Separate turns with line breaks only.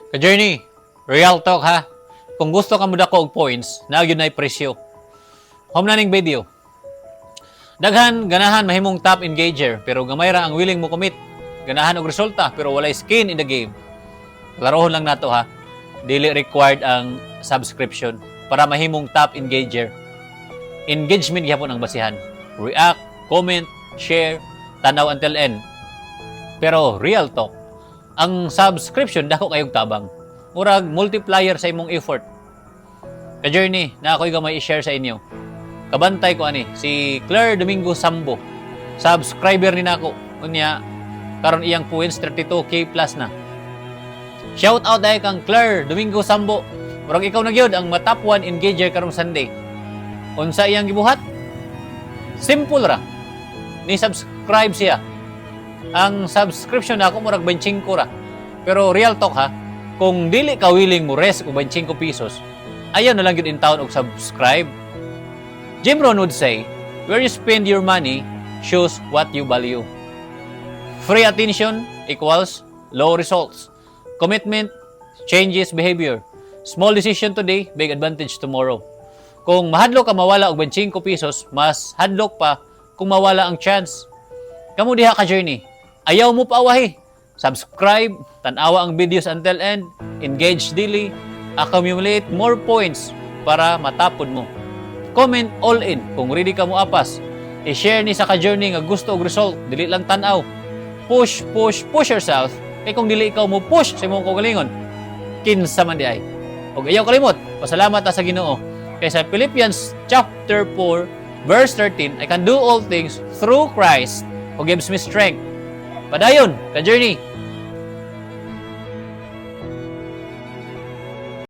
Ka-journey, real talk ha. Kung gusto ka mudako og points, naa gyud nay presyo. Home na ning video. Daghan ganahan mahimong top engager, pero gamay ra ang willing mo commit. Ganahan og resulta pero walay skin in the game. Klarohon lang nato ha. Dili required ang subscription para mahimong top engager. Engagement gyapon ang basihan. React, comment, share, tanaw until end. Pero real talk, ang subscription, dako kayong tabang. Murag multiplier sa imong effort. Ka-journey, naa ko'y gamay i-share sa inyo. Kabantay ko ani si Claire Domingo Sambo. Subscriber ni nako. Unya karon iyang points 32K plus na. Shout out dahil kang Claire Domingo Sambo. Murag ikaw na gyud ang ma-top 1 engager karong Sunday. Unsa iyang gibuhat? Simple ra. Ni subscribe siya. Ang subscription nako murag 25 ra. Pero real talk ha, kung dili ka willing mo risk og 25 pesos, ayaw na lang gyud intawon og subscribe. Jim Rohn would say, "Where you spend your money shows what you value." Free attention equals low results. Commitment changes behavior. Small decision today, big advantage tomorrow. Kung mahadlok ka mawala og 25 pesos, mas hadlok pa kung mawala ang chance. Kamo diha ka journey. Ayaw mo paawahi. Subscribe, tanawa ang videos until end, engage daily, accumulate more points para matapod mo. Comment "all in" kung ready ka mo apas. I-share ni sa ka-journey nga gusto og result, dili lang tan-aw. Push, push, push yourself. Kay kung dili ikaw mo push sa imong kaugalingon, kinsa man diay? Og ayaw kalimot, pasalamat ta sa Ginoo. Kay sa Philippians chapter 4 verse 13, "I can do all things through Christ who gives me strength." Padayon, ka-journey.